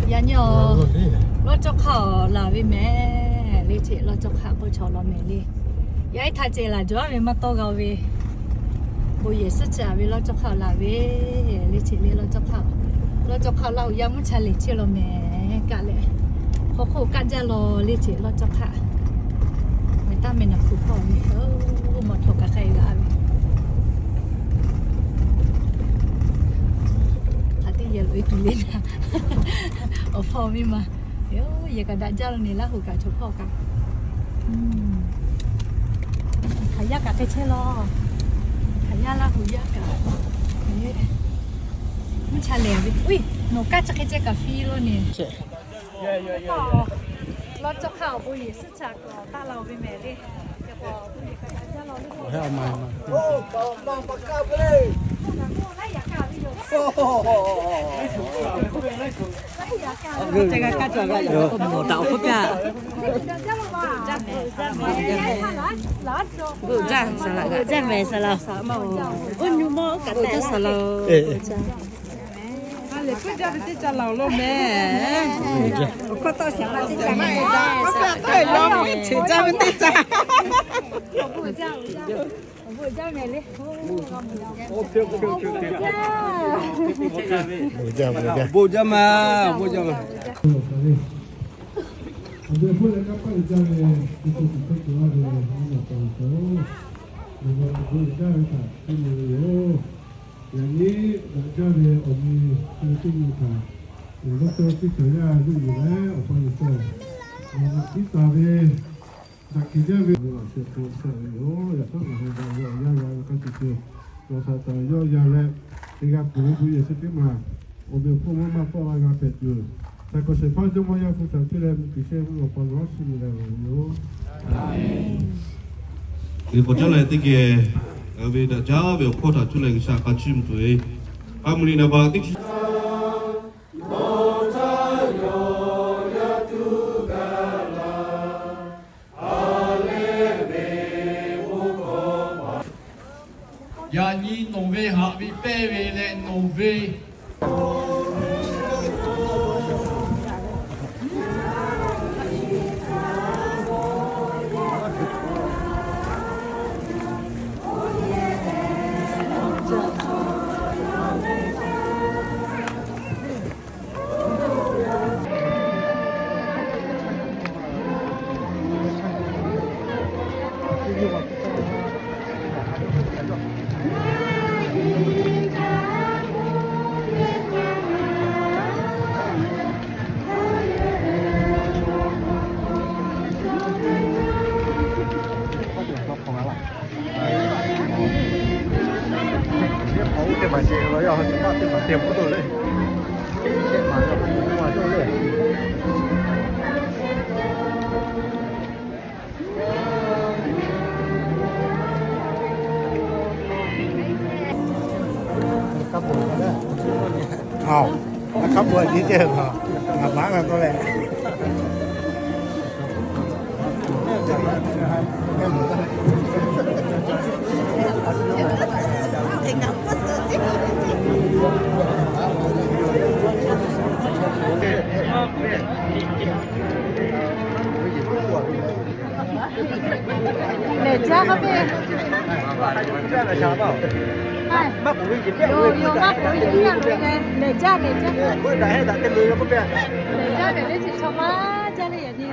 Yaꞈ nyi awˬ lawˇ cawˇ hk'aˇ awˬ laˬ ve mehˍ le, cheꞈ lawˇ cawˇ hk'aˇ k'oˆ chaw law mehˍ le. Yaˇ iˉ htaˇ ceh laˬ jaw ve maˇ tawˇ g'a ve, bon yehˬ suhˉ chi a ve lawˇ cawˇ hk'aˇ awˬ laˬ ve le, cheꞈ le lawˇ cawˇ hk'aˇ. Lawˇ cawˇ hk'aˇ laˇ hoꞈ yaˇ mvuhˇ cha lehˬ chehˇ law mehˍ kaꞈ leh, hk'aw hk'oˆ kaˆ jaˇ law le, cheꞈ lawˇ cawˇ hk'aˇ. Awˬ taˇ meh naˬ hkuˬ hpawˇ ve, oˇ maw htaw kaꞈ hk'a g'a ve. Hk'aˬ teˇ yehˬ loꞈ e tuˬ le naˍ, awˬ hpawˇ miˇ ma. Yehˬ kaꞈ daꞈ jaˇ lo ne, Laˇ huˍ kaꞈ chaw hpawˇ kaꞈ. Hk'aˬ yaˇ kaꞈ hk'e chehˇ law. Hk'aˬ yaˇ Laˇ huˍ yaˇ kaꞈ. Mvuhˇ cha lehˬ ve, uiˉ, nawˬ kaˇ chi hk'e ceh kaꞈ fiˇ lo ne. Lawˇ cawˇ hk'aˇ awˬ bon yehˬ suhˉ cha kuiˬ awˬ taˆ la ve mehˍ le. Awˬ hk'oˆ mehˍ saˍ laꞈ, oˇ nyu mawˇ kaꞈ tehꞈ saˍ laꞈ. Lehˬ, k'oˆ jaˇ ve teˇ ca laˬ lo mehˍ. Awˬ hkawˇ tawˇ shaˍ laꞈ teˇ ca mehˍ. K'oˆ jaˇ ve teˇ ca. Bon jaˇ ma, bon jaˇ ma. Awˬ bon hpawˇ leh kanˇ paˆ uiˍ jaˇ ve, Yeˍsuˆ Hkriꞈ hpehꞈ tuˬ laˇ ve, a yaꞈ pa uiˍ jaˇ-oˬ. Nawˬ hui awˬ bon uiˍ jaˇ ve htaꞈ te loˍ ve yoˬ. Yaꞈ nyi daꞈ jaˇ ve awˬ nyi chi ve teˇ nyi htaꞈ, awˬ lawˇ cawˇ teˇ cawˬ yaˇ zuhˆ yuˬ leh awˬ pa Yeˍsuˆ, nawˬ naꞈ piˉ taˍ ve, daꞈ keˬ jaˇ ve, nawˬ laꞈ sheh hk'aw shaˆ ve yoˬ. Yaꞈ hk'aˇ ngaˬ hui daꞈ ve awˬ yanˇ g'a ve hk'a shuˍ shuˍ, nawˬ htaꞈ taˍ yawˇ yan leh, teˇ g'a tuˬ ve bon yehˬ chi teˇ maˬ awˬ meꞈ awˬ hponˇ maˇ maˇ tawˆ la g'a hpehꞈ tuˬ, saiˍ k'awꞈ shehˍ hpaˇ Jawˇmawˇ Yaˇ hpu htaꞈ cuˇ leh mvuhˇ kiˬ shehˆ mvuhˇ awˬ pa Laˇ shiˍ miˬ leh laˬ ve yoˬ. Liꞈ hk'awꞈ caˉ leh teˇ geh, ngaˬ hui ve daꞈ jaˇ ve awˬ hpawˇ htaꞈ cuˇ leh G'uiˬsha hk'a chiˇ mvuh tuˬ ve, k'a mvuh liꞈ naˍ baˬ teˇ chi Yaꞈ nyi nawˬ ve haꞈ ve pehnˇ ve leh nawˬ ve Aoˬ, a hk'a bvuhꞈ nyi ceh, ngaˬ maˉ na tawˇ leh. Lehˬ jaˇ k'oˆ piˇ. Yoˬ, yoˬ, maˇ k'oˆ, yoˬ, lehˬ jaˇ, lehˬ jaˇ. Lehˬ jaˇ ve le, chi chaw maˇ jaˇ le yaꞈ nyi.